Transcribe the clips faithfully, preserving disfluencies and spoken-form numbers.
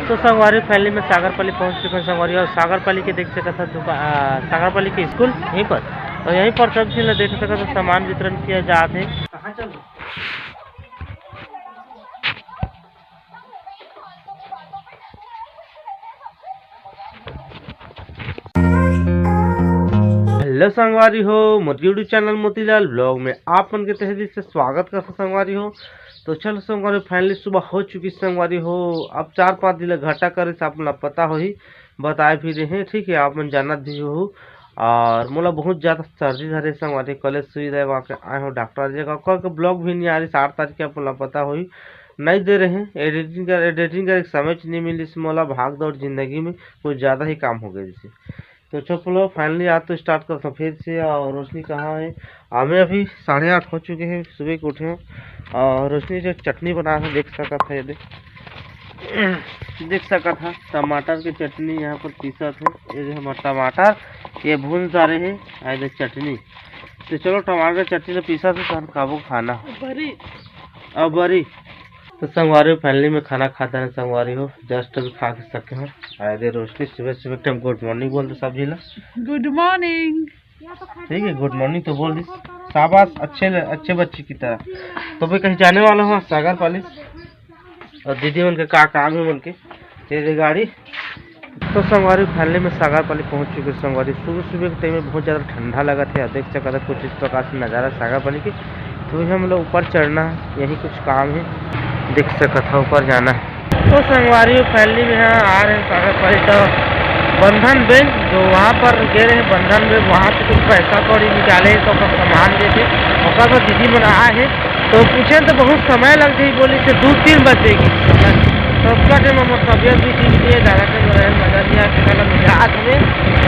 तो संगवारी, finally मैं सागरपाली पहुंच चुके हैं संगवारी, और सागरपाली के देख सकत ह दुकान, सागरपाली के स्कूल यहीं पर, और यहीं पर सब चीज ला देख सकत ह, सामान वितरण किया जात है। हेलो संगवारी हो, मोर YouTube चैनल मोतीलाल ब्लॉग में आप मन के तहे दिल से स्वागत करथों संगवारी हो। तो चलो संगवारी, finally सुबह हो चुकी संगवारी हो। अब चार पाँच दिन ले घटा करे से आप मन ला पता होही, बताए भी रहे, ठीक है, आप मन जानत भी हो। और मोला बहुत ज़्यादा सर्दी धरे संगवारी, कॉलेज सुई दे वहाँ के आए हो डॉक्टर जगह, ओकर के ब्लॉग भी नहीं आ रही, आठ तारीख के आप मन ला पता होही, नहीं दे रहे। एडिटिंग कर एडिटिंग करे के समय नहीं मिलिस मोला, भाग दौड़ जिंदगी में कुछ ज़्यादा ही काम हो गए जैसे। तो चलो finally आज तो स्टार्ट करता हूँ फिर से। और रोशनी कहाँ है? हमें अभी साढ़े आठ हो चुके हैं, सुबह के उठे हैं। और रोशनी जो चटनी बना है देख सकत है, ये देख देख सकत है टमाटर की चटनी यहाँ पर पीसत है। ये जो हमारा टमाटर ये भून सारे है, आ ये देख चटनी। तो चलो टमाटर की चटनी तो पीसत है, तो हम खाबो खाना। बरी। अब बरी। तो संगवारी हो, finally मैं खाना खा डारे संगवारी हो, जस्ट अभी खा के सके हो। आए दे रोशनी सुबह सुबह एकदम गुड मॉर्निंग बोल दे सब झी ला। गुड मॉर्निंग। ठीक है, गुड मॉर्निंग तो बोल दी, शाबाश, अच्छे ले- अच्छे बच्चे की तरह। तो भी कहीं जाने वाला हूँ सागरपाली, और दीदी मन के का काम है मन के, तेरे गाड़ी। तो संगवारी finally मैं सागरपाली पहुँच चुके संगवारी। सुबह सुबह के टाइम में बहुत ज़्यादा ठंडा लगत है, देख सकत है कुछ इस प्रकार से नज़ारा सागरपाली के। तो हम लोग ऊपर चढ़ना है, यही कुछ काम है, देख सकत है ऊपर जाना है। तो संगवारी finally में यहाँ आ रहे हैं सागरपाली तो बंधन बैंक, जो वहाँ पर गए रहे बंधन बैंक, वहाँ से कुछ पैसा कौड़ी निकाले तो ओकर सामान देते, ओकर बाद दीदी मन आए हैं। तो पूछे तो बहुत समय लग जाई, बोली से दो तीन बजेगी। तो उसका टाइम हमार तबियत भी ठीक नहीं है, ज़्यादा टाइम रहे मजा नहीं आया, कहना मजा हाथ में।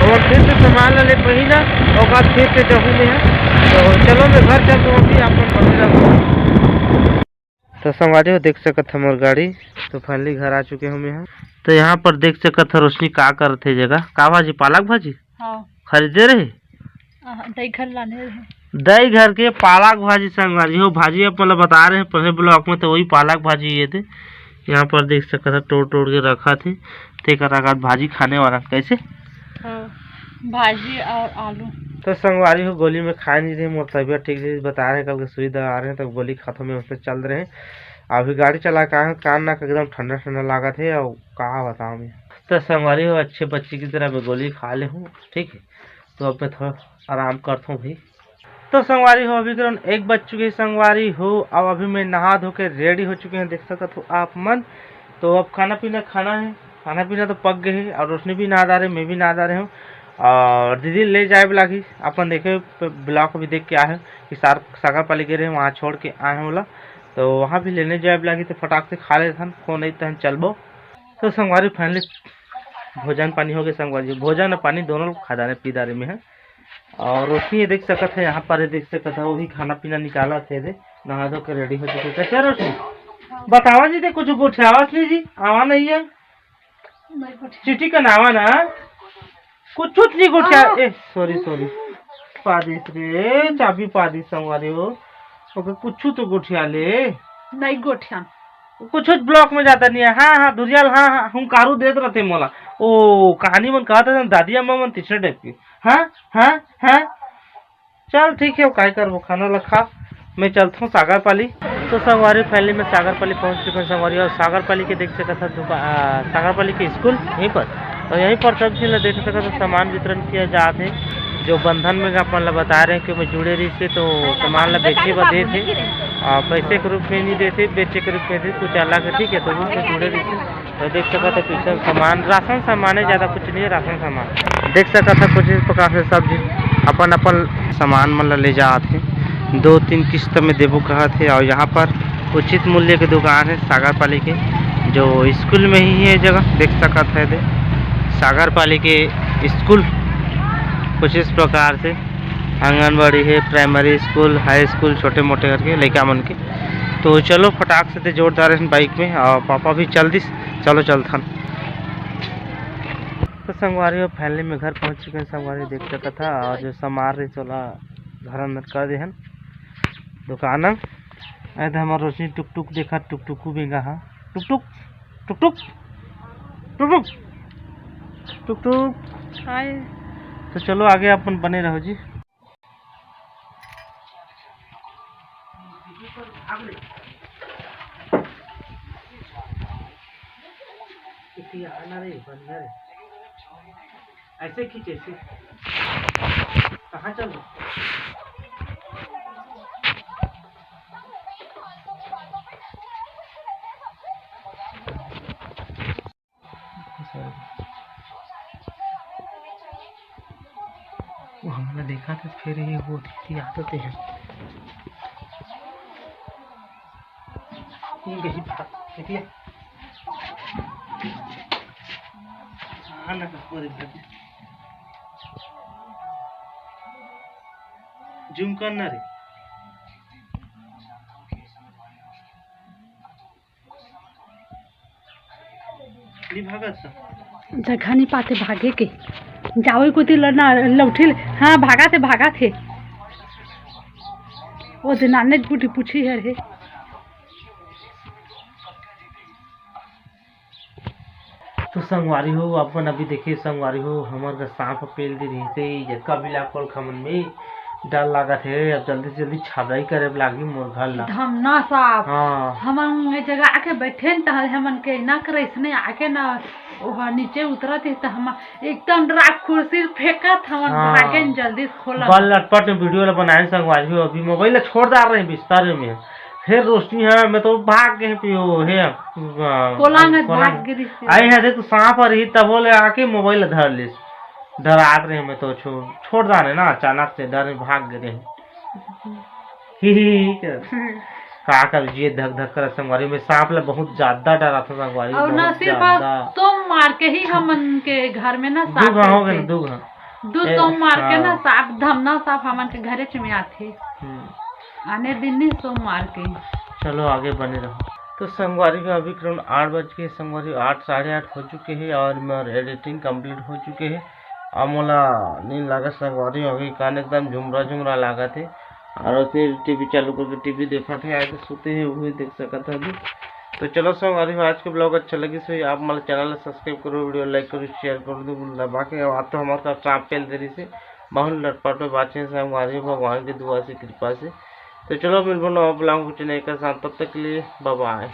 और फिर से सामान ले पही ना, ओकर बाद फिर से जहू में है। तो चलो मैं घर चलता हूँ, अभी आप मन बने रहो। तो संगवारी हो देख सकत है मोर गाड़ी। तो finally घर आ चुके हूँ मैं यहाँ। तो यहाँ पर देख सकत है रोशनी का करत है जगह, का भाजी, पालक भाजी हाँ। खरीदे रहे। आह, दही घर लाने रहे। दही घर के पालक भाजी संगवारी हो, भाजी आप मतलब बता रहे हैं पहले ब्लॉग में, तो वही पालक भाजी ये थे। यहाँ पर देख सकत है तोड़ तोड़ के रखा थे, तेकर अगर भाजी खाने वाला कैसे हाँ, भाजी और आलू। तो संगवारी हो गोली में खाए नहीं रहे, मोर तबियत ठीक नहीं, बता रहे कल के सुई दवा आ रहे हैं, तो गोली खाते में उससे चल रहे हैं। अभी गाड़ी चला के आए हैं, कान नाक एकदम ठंडा ठंडा लागत है, और का बताऊँ मैं। तो संगवारी हो अच्छे बच्चे की तरह मैं गोली खा ले हूँ, ठीक है। तो अब मैं थोड़ा आराम करता हूँ भाई। तो संगवारी हो अभी करीबन एक बज चुके हैं संगवारी हो। अब अभी मैं नहा धो के रेडी हो चुके हैं, देख सकत हो आप मन। तो अब खाना पीना खाना है, खाना पीना तो पक गए है और रोशनी भी नहा डारे, मैं भी नहा डारे हूँ। और दीदी ले जाए लागही, अपन देखे ब्लॉग भी देख के आए हैं कि सार सागरपाली गे रहे, वहाँ छोड़ के आए हैं बोला। तो वहाँ भी लेने जाए लागही, तो फटाक से खा लेथन, खो नहीं तहन चलबो। तो संगवारी finally भोजन पानी हो गए संगवारी, भोजन और पानी दोनों खा डारे पी डारे में है। और रोशनी ये देख सकत है, यहाँ पर ये देख सकत है, वो भी खाना पीना निकाला थे दे, नहा धो के रेडी हो चुके। कैसे रोशनी? बतावा जी दे, कुछ गोठियावत नहीं जी, आवा नहीं है। नहीं गोठिया। चिट्ठी का नावा ना, कुछ नहीं गोठिया। हाँ। ए, सॉरी, सॉरी, पा दीस रे, चाबी पा दीस संगवारी हो। ओके, कुछ तो गोठिया ले। नहीं गोठिया। कुछ ब्लॉक में जाता नहीं है। हाँ, हाँ, धुरियाल, हाँ, हाँ, हुंकारू देत रहते मोला। ओ, कहानी मन कहत रहते दादी अम्मा मन तीसरे टाइप की। हाँ, हाँ, हाँ। चल ठीक है, काय करबो, खाना ला खा, मैं चलता हूँ सागरपाली। तो संगवारी finally मैं सागरपाली पहुँच चुका हूँ संगवारी, और सागरपाली के देख सकत है दुकान, आ, सागरपाली के स्कूल यहीं पर, और यहीं पर सब चीज ला देख सकत है, सामान वितरण किया जात है। जो बंधन में अपन ला बता रहे हैं कि मैं जुड़े रही से तो सामान ला बेचे बर देत है, आ, पैसे के रूप में नहीं देते, बेचे के रूप में देते, कुछ अलग है, ठीक है। तो वो से जुड़े रही से तो देख सकत है पीछे सामान, राशन सामान है, ज़्यादा कुछ नहीं है, राशन सामान देख सकत है। कुछ इस प्रकार से सब चीज अपन अपन सामान मन ला ले जात है, दो तीन किस्त में देबो कहत है। और यहाँ पर उचित मूल्य के दुकान है सागरपाली के, जो स्कूल में ही है जगह देख सकत है दे, सागरपाली के स्कूल कुछ इस प्रकार से आंगनबाड़ी है, प्राइमरी स्कूल, हाई स्कूल, छोटे मोटे करके लइका मन के। तो चलो फटाक से ते जोरदार है बाइक में, और पापा भी चल दिस, चलो चलथन। तो संगवारी हो finally मैं घर पहुंच चुके हैं संगवारी, देख सकत है, और जो सामान रही चोला घर अंदर कर दे हन दुकान। अरे तो हमार रोशनी टुक टुक देखा, टुक टुकू बेंगा हा, टुक टुक, टुक टुक। टुक टुक टुक टुक। हाय। तो चलो आगे अपन बने रहो जी। ऐसे खींचे, ऐसे। कहाँ चल रहा? वो हमला देखा था, फिर ये वो थी आदत है। ये गई भाग, देखिए। हाँ ना, तो पूरी भाग। जूम करना रे। नहीं भागत था। जगह नहीं पाते भागे के। जाओ कोती लड़ना, लौठी ले। हाँ, भागा थे, भागा थे। वो दिन आने गुटी पूछी है रे। तो संगवारी हो, अपन अभी देखिए संगवारी हो, हमर का सांप पेल दे रही थे, जतका भी लाग खोल खमन में डर लागत हे। अब जल्दी से जल्दी छाबराई करे बर लागही मोर घर ला। धमना सांप। हाँ। हमन ये जगह आके बैठे न, तहल हमन के ना करे, इसने आके ना, ओह नीचे उतरत हे, त हम एकदम राख कुर्सी फेंकत हमन हाँ। भागे न जल्दी से खोला। बल लटपट में वीडियो ला बनाए संगवारी हो, अभी मोबाइल ला छोड़ डार रहे बिस्तर में, फिर रोशनी है, मैं तो भाग गए पियो हे, आ, कोलांग है, कोलांग। भाग गिरी से। आई है, देख, सांप रही, तब बोले आके मोबाइल धर लिस, डरात रहे, मैं तो छोड़, छोड़ डारे ना, अचानक से डर में भाग गए। ही, ही, ही, कर। का कर, जिए धक धक कर संगवारी में, सांप ले बहुत ज्यादा डरात था संगवारी, और बहुत ना सिर्फ ज्यादा। सोमवार के ही हमन के घर में ना दू सांप घा हो गए रहथे। ना, दू घा। दू ए, सोमवार के ना हाँ। सांप, धमना सांप हमन के घरे च में आथे। हम्म। आने दिन नहीं, सोमवार के। चलो, आगे बने रहो। तो संगवारी हो, अभी करीबन आठ बज के, संगवारी हो, आठ, साढ़े आठ हो चुके हैं और मोर एडिटिंग कंप्लीट हो चुके हैं। अब मोला नींद लागत संगवारी हो, अभी कान एकदम झुमरा झुमरा लागत है। और फिर टीवी चालू करके टीवी देखत है, आगे सोते हैं, वो भी देख सकत है अभी। तो चलो संगवारी हो, आज के ब्लॉग अच्छा लगिस होही, आप मोला चैनल ला सब्सक्राइब करो, वीडियो लाइक करो, शेयर करो, दबा के। अब तो हमारे साथ सांप पेल दे रही से, बहुत लटपट में बाँचे संगवारी हो, भगवान की दुआ से, कृपा से। तो चलो मिलबो नवा ब्लॉग में, कुछ नहीं कर साथ, तब तक के लिए बाय बाय।